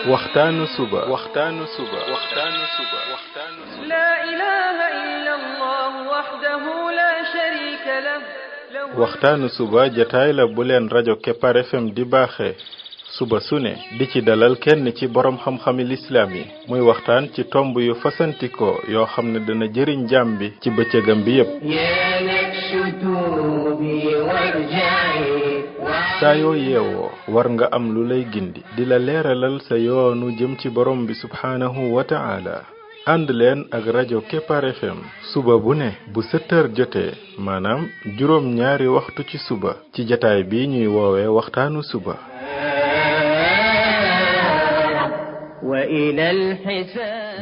waxtaanu suba لا إله إلا الله وحده لا شريك له waxtaanu suba jataay la bu leen rajo Kepar FM di baaxee suba su ne di ci dalal kenn ci borom xam-xami lislaam yi muy waxtaan ci tomb yu fasantikoo yoo xam ne dana jëriñ jaam bi ci bëccëgam bi yépp saa yoo yeewoo war nga am lu lay gindi di la leeralal sa yoonu jëm ci borom bi subhaanahu wa ta'ala ànd leen ak rajo Kepar FM suba bu ne bu 7h jotee maanaam juróom ñaari waxtu ci suba ci jataay bi ñuy woowee waxtaanu suba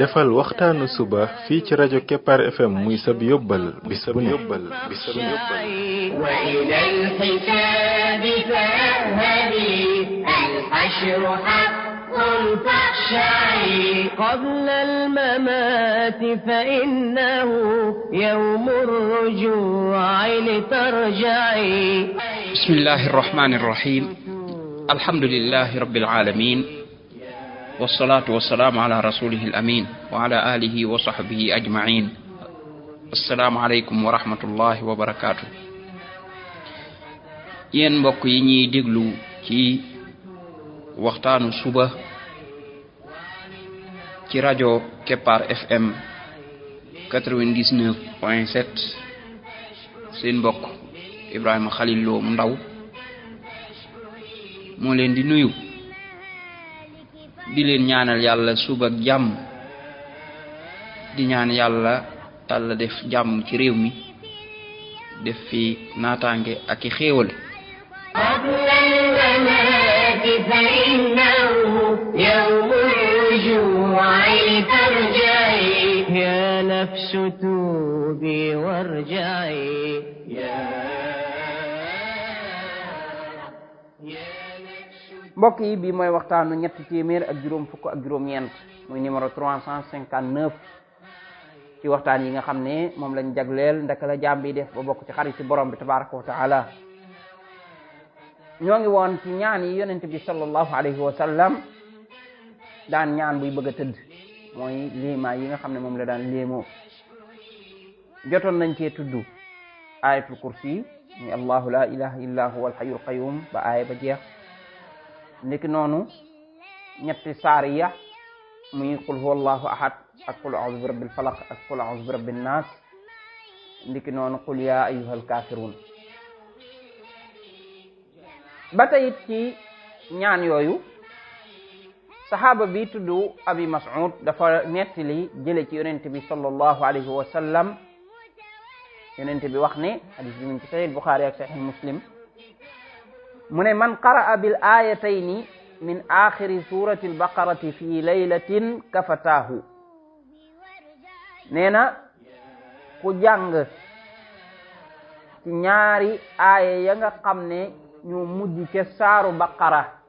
defal waxtaanu suba fii ci rajo Kepar FM muy sab yóbbal bis bu ne قبل الممات فإنه يوم الرجوع لترجعي بسم الله الرحمن الرحيم الحمد لله رب العالمين والصلاة والسلام على رسوله الأمين وعلى آله وصحبه أجمعين السلام عليكم ورحمة الله وبركاته yéen mbokk yi ñuy déglu ci waxtaanu suba ci rajo Kepar FM 99.7 seen mbokk Ibrahima Khalil Lo mu ndaw moo leen di nuyu di leen ñaanal yàlla suba ak jàmm di ñaan yàlla Yàlla def jàmm ci réew mi def fi naataange ak i xéewal فإنه يوم الرجوع لترجعي يا نفس توبي وارجعي mbokk yi bi mooy waxtaanu ñetti téeméer ak juróom fukk ak juróom ñeent muy numéro 359 ci waxtaan yi nga xam ne moom lañ jagleel ndaka la jaam bi def ba bokk ci xarit ci borom bi tabaraka wa taala ñoo ngi woon ci ñaan yi yonent bi sallallahu alayhi wa sallam daan ñaan buy bëgg a tëdd mooy liima yi nga xam ne moom la daan léemoo jotoon nañ cee tudd ayatul kursi ni allahu la ilaha illa huwa alhayyul qayyum ba aaya ba jeex ndiki noonu ñetti saar ya muy qul huwa allahu ahad ak qul a'udhu bi rabbil falaq ak qul a'udhu bi rabbin nas ndiki noonu qul ya ayyuhal kafirun ba tey ci ñaan yooyu saxaaba bi tudd abi mas'ud dafa nettali jële ci yonent bi sallallahu alayhi wa sallam yonent bi wax ne hadith bi mu ci sahih bukhari ak sahih muslim mu ne man qara'a bil ayatayni min akhiri surati al baqarati fi laylatin kafatahu nee na ku jàng ci ñaari aaya ya nga xam ne ñu mujj ca saaru baqara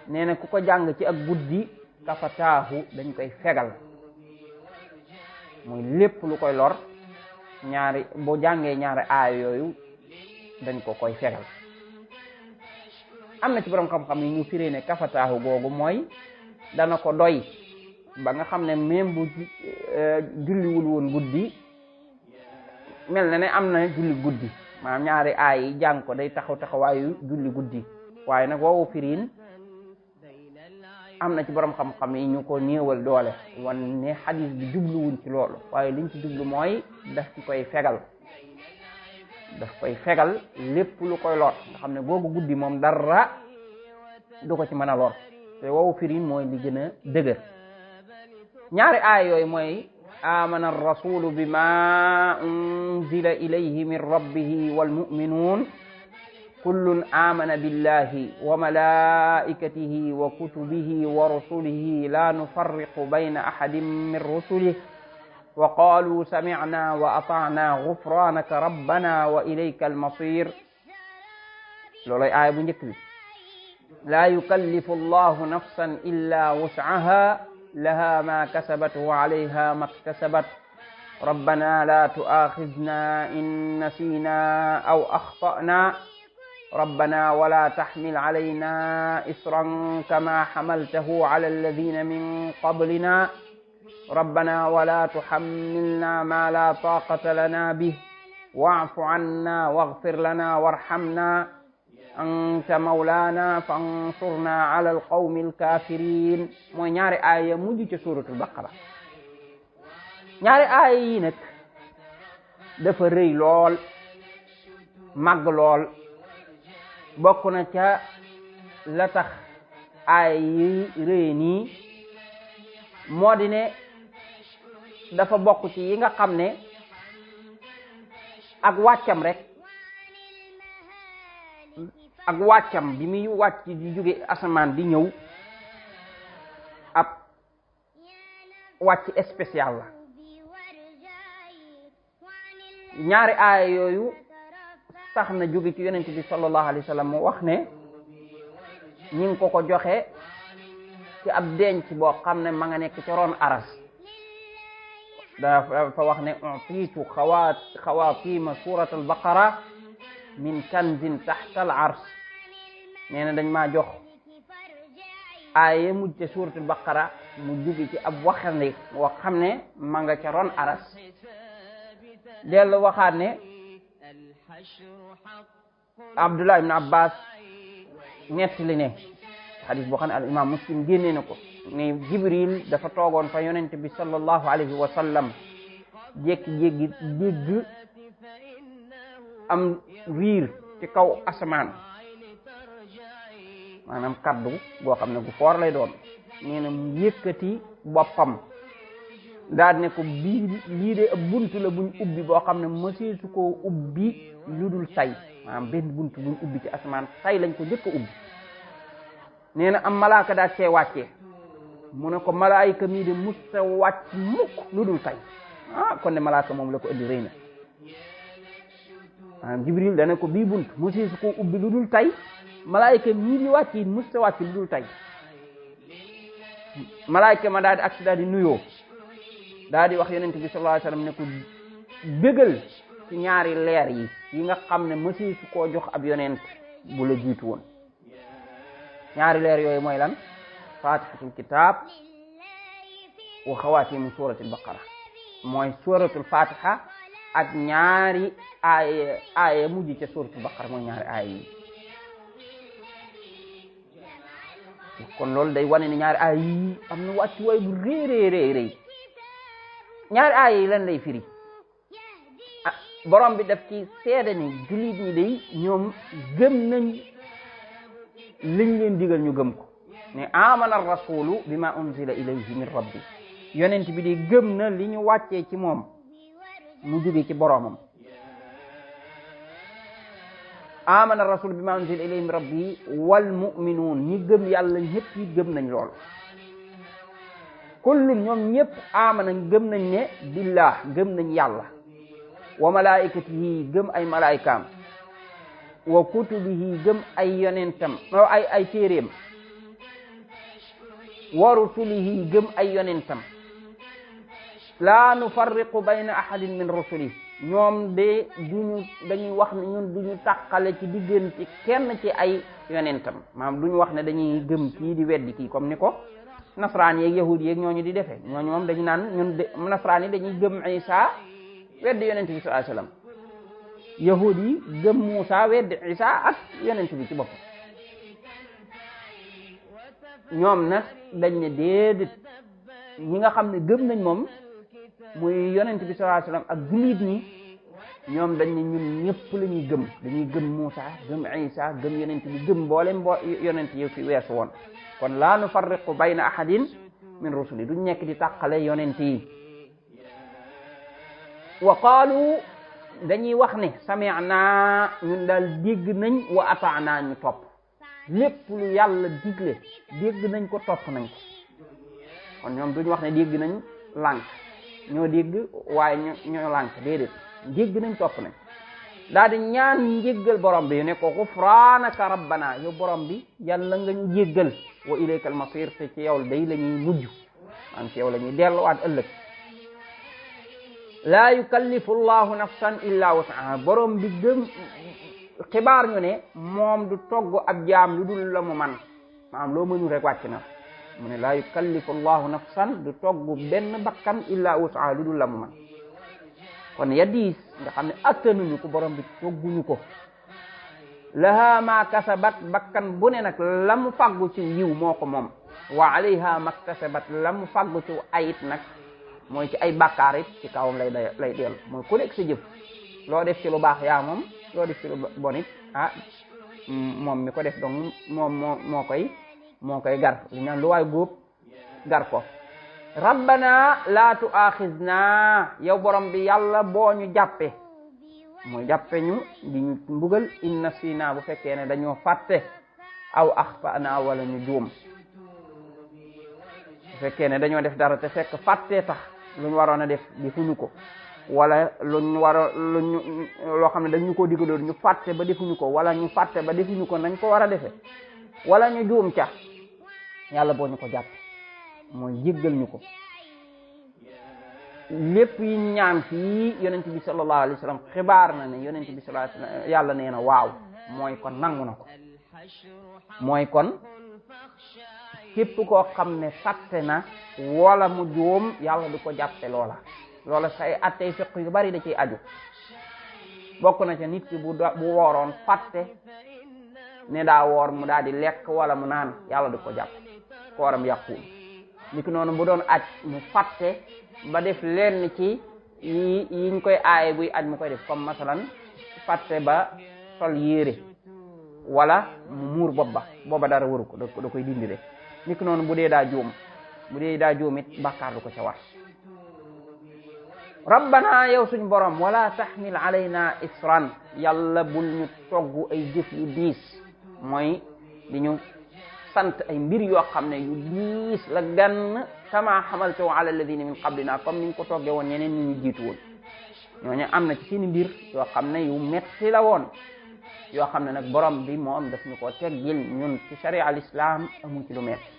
nee na ku ko jàng ci ak guddi kafataahu dañ koy fegal muy lépp lu koy lor ñaari boo jàngee ñaari aaya yooyu dañ ko koy fegal am na ci borom xam-xam yi ñu firee ne kafataahu googu mooy dana ko doy ba nga xam ne même bu julliwul woon guddi mel na ne am na julli guddi maanaam ñaari aay yi jàng ko day taxawaayu julli guddi waaye nag woowu firiin am na ci borom xam-xam yi ñu ko néewal doole wan ne xadis bi jubluwuñ ci loolu waaye liñ ci jublu mooy daf koy fegal lépp lu koy lor nga xam ne googu guddi moom dara du ko ci mën a lor te woowu firiin mooy li gën a dëgër ñaari aay yooyu mooy آمن الرسول بما أنزل إليه من ربه والمؤمنون كل آمن بالله وملائكته وكتبه ورسله لا نفرق بين أحد من رسله وقالوا سمعنا وأطعنا غفرانك ربنا وإليك المصير لولاي آية بنجكري لا يكلف الله نفسا إلا وسعها لها ما كسبت وعليها ما اكتسبت ربنا لا تؤاخذنا إن نسينا أو أخطأنا rabbana wala taxmil alayna isran kama xamaltahu ala alladina min qablina rabbana wala tuxammilna ma la taqata lana bih wa'fu anna waghfir lana warhamna anta mawlana fansurna ala alqawmi alkafirin mooy ñaari aaya mujj ca suratul baqara. ñaari aaya yi nag dafa rëy lool màgg lool bokk na ca la tax aaya yi rëy nii moo di ne dafa bokk ci yi nga xam ne ak wàccam rek ak wàccam bi muy wàcc di jóge asamaan di ñëw ab wàcc spécial la. ñaari aaya yooyu sax na jóge ci yonent bi sallallahu alayhi wa sallam mu wax ne ñi ngi ko joxe ci ab denc boo xam ne ma nga nekk ci ron aras dafa wax ne utiitu xawaatima surat al baqara min kanzin taxta al ars nee na dañ maa jox aaya mujj ca surat al baqara mu jóge ci ab waxande woo xam ne ma nga ca ron aras dellu waxaat ne Abdullah ibn Abbas nettali ne xadis boo xam ne al imam Muslim génnee na ko ne Jibril dafa toogoon fa yonent bi sallallahu alayhi wa sallam jékki-jékki dégg am riir ci kaw asamaan maanaam kaddu boo xam ne gu foor lay doon nee na mu yëkkati boppam daal ne ko lii de ab buntu la buñ ubbi boo xam ne mëseesu koo ubbi lu dul tay maanaam benn buntu buñ ubbi ci asamaan tay lañ ko njëkk a ubbi nee na am malaaka daal cee wàccee mu ne ko malaayika mii de musta wàcc mukk lu dul tay kon ne malaaka moom la ko indi rëy na maanaam Jibril dana ko bii buntu mëseesu koo ubbi lu dul tay malaayika mii di wàcc yi musta wàcc lu dul tay malaayika ma daal di agsi daal di nuyoo daal di wax yonent bi sallallahu alayhi wasallam ne ko bégal ci ñaari leer yi nga xam ne mësi su koo jox ab yonent bu la jiitu woon ñaari leer yooyu mooy lan fatihatul kitab wa xawaatimu suratul baqara mooy suratul fatiha ak ñaari aaya mujj ca suratul baqara mooy ñaari aaya yi kon loolu day wane ne ñaari aaya yi am na wàccu waay bu rëy ñaari aaya yi lan lay firi borom bi daf ci seede ni jullit ñi day ñoom gëm nañ liñ leen digal ñu gëm ko ne amana rasulu bima unzila ilayhi min rabbi yonent bi di gëm na li ñu wàccee ci moom mu jóge ci boromam amana rasulu bima unzila ilayhi min rabbi wal mu'minun ñi gëm yàlla ñëpp yi gëm nañ lool kullun ñoom ñëpp amana gëm nañ ne billah gëm nañ yàlla wa malaikatihi gëm ay malaikaam wa kutubihi gëm ay yonentam ay téeréem wa rusulihi gëm ay yonentam la nufarriqu bayna ahadin min rusuli ñoom de dañuy wax ne ñun duñu tàqale ci diggante kenn ci ay yonentam maanaam duñu wax ne dañuy gëm kii di weddi kii comme ni ko nasraan yeeg yahud yeeg ñooñu di defee ñooñu moom dañu naan ñun nasraan yi dañuy gëm Isa weddi yonent bi sallallahu alayhi wasallam yahud yi gëm Muusa weddi Isa ak yonent bi ci boppam ñoom nag dañ ne déedéet ñi nga xam ne gëm nañ moom muy yonent bi sallallahu alayhi wasallam ak jullit ñi ñoom dañ ne ñun ñëpp la ñuy gëm dañuy gëm Muusa gëm Isa gëm yonent bi gëm mboolem yonent yi fi weesu woon kon laa nufarriqu bayna ahadin min rusuli duñ nekk di tàqale yonent yi wa qaalu dañuy wax ne sami'na ñun daal dégg nañ wa ata'na ñu topp lépp lu yàlla digle dégg nañ ko topp nañ ko kon ñoom duñ wax ne dégg nañ lànk ñoo dégg waaye ñoo lànk déedéet dégg nañ topp nañ daal di ñaan njéggal borom bi ne ko ghufranaka rabbana yow borom bi yàlla nga ñu jéggal wa ilaykal masir te ci yow day la ñuy mujj am ci yow la ñuy delluwaat ëllëg laa yukallifu llahu nafsan illa wus'aha borom bi xibaar ñu ne moom du togg ab jaam lu dul la mu man maanaam loo mënul rek wàcc na mu ne laa yukallifu llahu nafsan du togg benn bakkan illa wusaha lu dul la mu man kon ya diis nga xam ne attanuñu ko borom bi togguñu ko laha ma kasabat bakkan bu ne nag la mu fàggu ci yiw moo ko moom wa alayha maktasabat la mu fàggu ci ayit nag mooy ci ay bàkkaar it ci kawam lay dellu mooy ku nekk sa jëf loo def ci lu baax yaa moom loo def ci lu bon it moom mi ko def donc moom moo koy gar li ñaan lu waay góob gar ko rabbana la tuaxizna yow borom bi yàlla boo ñu jàppe mooy jàppe ñu di ñu mbugal in nasina bu fekkee ne dañoo fàtte aw axtana wala ñu juum bu fekkee ne dañoo def dara te fekk fàtte tax luñ waroon a def defuñu ko wala loo xam ne dañu ko digaloon ñu fàtte ba defuñu ko wala ñu fàtte ba defuñu ko nañ ko war a defe wala ñu juum ca yàlla boo ñu ko jàppe mooy jéggal ñu ko lépp yi ñaan fii yonent bi sallallahu alayhi wa sallam xibaar na ne yonent bi sallallahu alayhi wa sallam yàlla nee na waaw mooy kon nangu na ko mooy kon képp koo xam ne fàtte na wala mu juum yàlla du ko jàppe loola say attey fiq yu bari da ciy aju bokk na ca nit ki bu wooroon fàtte ne daa woor mu daal di lekk wala mu naan yàlla du ko jàppe kooram yàquwul niki noonu bu doon aj mu fàtte ba def lenn ci yiñ koy aaye buy aj mu koy def comme masalan fàtte ba sol yére wala mu muur booba dara waru ko da koy dindi rek niki noonu bu dee daa juum it bàkkaar du ko ca war rabbana yow suñ borom wala taxmil alayna isran yàlla bul ñu togg ay jëf yu diis mooy di ñu sant ay mbir yoo xam ne yu diis la gann kama xamaltu ala alladina min qablina comme niñ ko togge woon ñeneen ñu jiitu woon ñooñu am na ci seeni mbir yoo xam ne yu metti la woon yoo xam ne nag borom bi moom daf ñu ko teggil ñun ci sharia al islam amu ci lu metti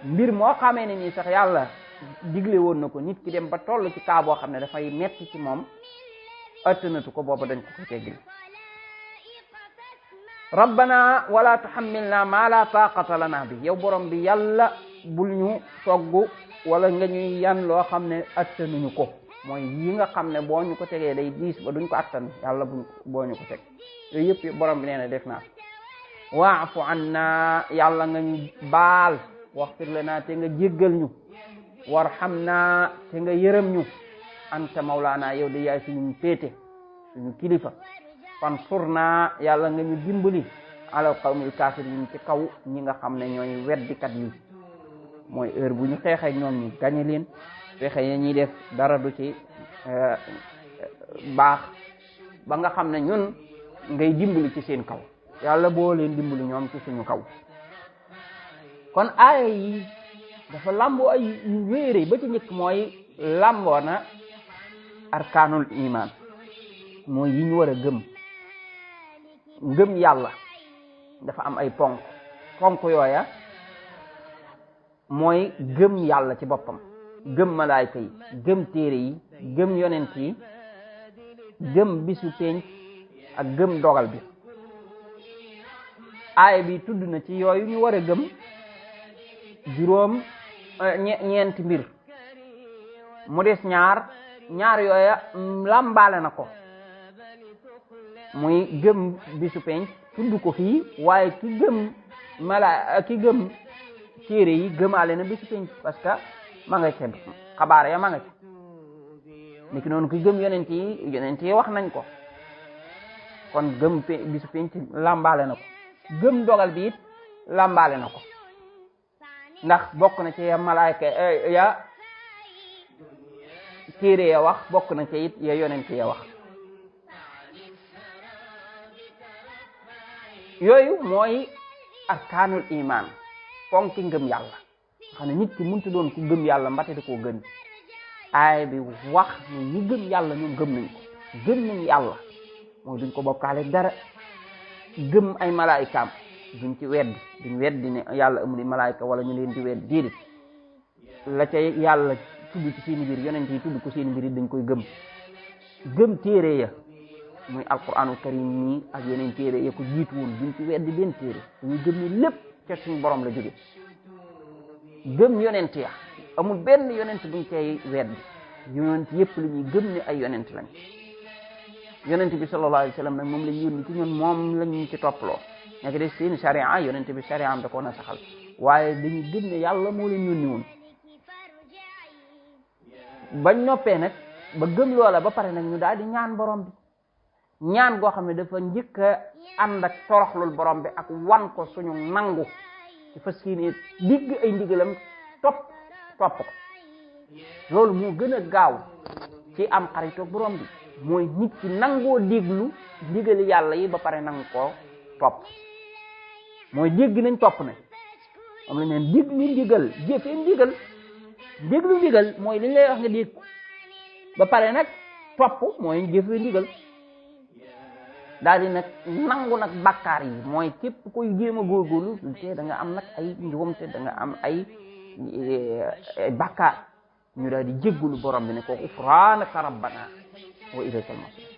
mbir moo xamee ne nii sax yàlla digle woon na ko nit ki dem ba toll ci kaa boo xam ne dafay metti ci moom ëttanatu ko booba dañ ko teggil rabbana wala tuhammilna ma la taqata lana bi yow borom bi yàlla bul ñu togg wala nga ñuy yan loo xam ne attanuñu ko mooy yi nga xam ne boo ñu ko tegee day diis ba duñ ko attan yàlla boo ñu ko teg yooyu yëpp borom bi nee na def naa waafu anna yàlla nga ñu baal waxfir lana te nga jéggal ñu warhamna te nga yërëm ñu anta mawlana yow de yaay suñu péete suñu kilifa fansurna yàlla nga ñu dimbali ala qawmil kafirin ci kaw ñi nga xam ne ñooy weddikat yi mooy heure bu ñu xeexee ñoom ñu gañe leen fexe ya ñuy def dara du ci baax ba nga xam ne ñun ngay dimbali ci seen kaw yàlla boo leen dimbali ñoom ci suñu kaw kon aaya yi dafa lamboo ay yu wéere ba ci njëkk mooy lamboo na arkaanul iman mooy yi ñu war a gëm yàlla dafa am ay ponk yooya mooy gëm yàlla ci boppam gëm malaayka yi gëm téere yi gëm yonent yi gëm bisu penc ak gëm dogal bi aaya bi tudd na ci yooyu ñu war a gëm juróom ñeenti mbir mu des ñaar yooya lambaale na ko muy gëm bisu penc tudd ko fii waaye ki gëm téere yi gëmaale na bisu penc parce que ma nga ca xabaar ya ma nga ca niki noonu ki gëm yonent yi wax nañ ko kon gëm bisu penc lambaale na ko gëm dogal bi it lambaale na ko ndax bokk na ci ya malaayka ya téere ya wax bokk na ci it ya yonent ya wax yooyu mooy arkaanul iman fonki ngëm yàlla xam ne nit ki mënta doon ku gëm yàlla mbate da koo gën aaya bi wax ne ñi gëm yàlla ñoom gëm nañ yàlla mooy duñ ko bokkaale dara gëm ay malaayikaam duñ weddi ne yàlla amul malaayika wala ñu leen di weddi déedéet la ca yàlla tudd ci seeni mbir yonent yi tudd ko seeni mbir dañ koy gëm téere ya muy alquranu karim nii ak yeneen téere ya ko jiitu woon duñ ci weddi benn téere dañuy gëm ni lépp ca suñu borom la jóge gëm yonent ya amul benn yonent buñ cay weddi yonent yépp la ñuy gëm ni ay yonent lañ yonent bi sallallahu alayhi wa sallam nag moom lañ yónni ci ñun moom lañ ci topploo nekk de seen sharia yonent bi sharia am da koo na saxal waaye dañuy gëm ne yàlla moo leen yónni woon bañ noppee nag ba gëm loola ba pare nag ñu daal di ñaan borom bi ñaan goo xam ne dafa njëkk a ànd ak toroxlul borom bi ak wan ko suñu nangu ci fas yéene digg ay ndigalam topp ko loolu moo gën a gaaw ci am xaritoog borom bi mooy nit ki nangoo déglu ndigali yàlla yi ba pare nangu koo topp mooy dégg nañ topp nañ am la neen déglu ndigal jëfee ndigal déglu ndigal mooy li ñu lay wax nga dégg ba pare nag topp mooy jëfee ndigal daal di nag nangu nag bakkaar yi mooy képp koy jéem a góorgóorlu te da nga am nag ay njuumte da nga am ay bakkaar ñu daal di jéggulu borom bi ne ko ghufraanaka rabbana wa ilaykal masiir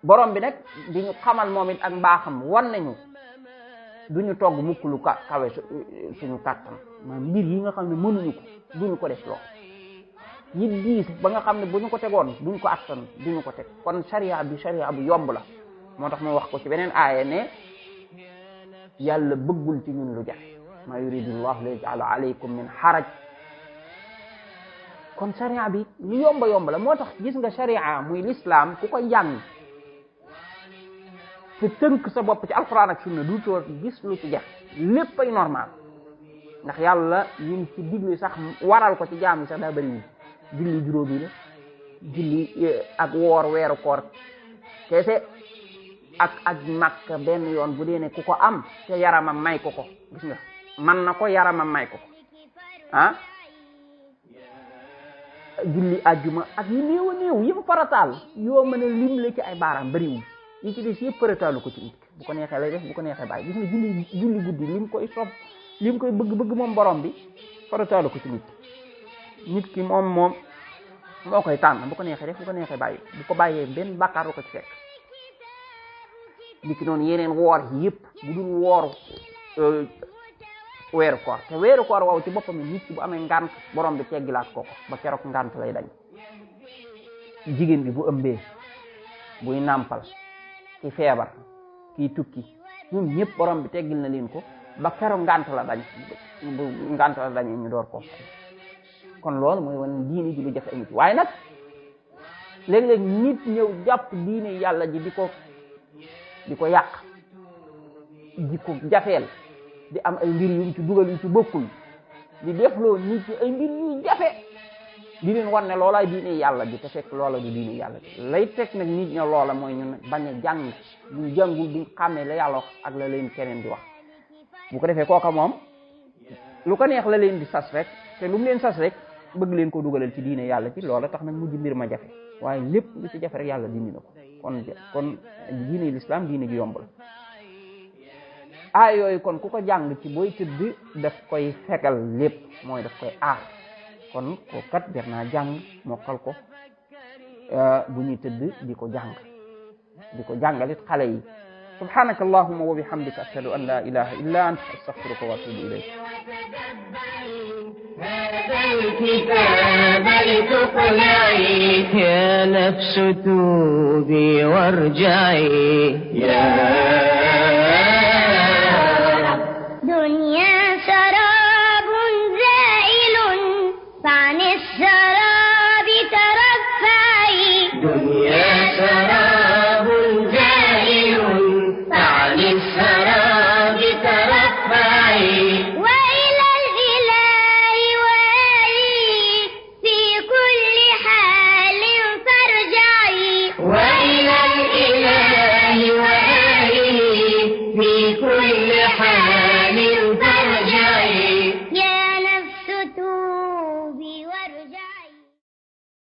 borom bi nag di ñu xamal moom it ak mbaaxam wan nañu duñu togg mukk lu kawe suñu kàttan maanaam mbir yi nga xam ne mënuñu ko duñu ko def loo yi diis ba nga xam ne bu ñu ko tegoon duñ ko attan duñu ko teg kon sharia bu yomb la moo tax mu wax ko ci beneen aaya ne yàlla bëggul ci ñun lu jafe ma yuridullahu li yaj'ala alaykum min haraj kon sharia bi lu yomb la moo tax gis nga sharia muy l'islam ku ko jàng te tënk sa bopp ci alquran ak sunna du too gis lu ci jafe lépp ay normal ndax yàlla yim ci digle sax waral ko ci jaam yi sax daa bëri julli juróomi la julli ak woor weeru koor kese ak Makka benn yoon bu dee ne ku ko am te yaramam may ko gis nga man na ko yaramam may ko julli ajjuma ak yi néew a néew yi mu farataal yoo mën a lim la ci ay baaraam bëriwul yi ci des yëpp farataalu ko ci nit bu ko neexee lay def bu ko neexee bàyyi gis nga julli guddi lim koy sopp lim koy bëgg moom borom bi farataalu ko ci nit ki moom moo koy tànn bu ko neexee def bu ko neexee bàyyi bu ko bàyyee benn bàkkaar du ko ci fekk nit ki noonu yeneen woor yi yëpp bu dul wooru weeru koor te weeru koor waaw ci boppam nit ki bu amee ngant borom bi teggilaat ko ba keroog ngant lay dañ jigéen bi bu ëmbee buy nàmpal ki feebar kii tukki ñoom ñëpp borom bi teggil na leen ko ba keroog ngant la dañ bu ngant la dañee ñu door ko kon loolu mooy wane diine ji lu jafe amu ci waaye nag léeg-léeg nit ñëw jàpp diine yàlla ji di ko yàq di ko jafeel di am ay mbir yu ci dugal yu ci bokkul di defloo nit ñi ay mbir yu jafe di leen war ne loolaay diine yàlla ji te fekk loola du diine yàlla ji lay teg nag nit ña loola mooy ñun bañ a jàng duñ jàngul duñ xàmmee la yàlla wax ak la leen keneen di wax bu ko defee kooka moom lu ko neex la leen di sas rek te lu mu leen sas rek bëgg leen ko dugalal ci diine yàlla ci loola tax nag mujj mbir ma jafe waaye lépp lu ci jafe rek yàlla dindi na ko kon diine l'islam diine ji yombal aay yooyu kon ku ko jàng ci booy tëdd daf koy fegal lépp mooy daf koy aar kon ko kat jar naa jàng mokkal ko bu ñuy tëdd di ko jàngalit xale yi subhanaka allahumma wa bihamdika ashhadu an la ilaha illa anta astaghfiruka wa atubu ilayk هذا الكتاب لتقلعي يا نفس توبي وارجعي يا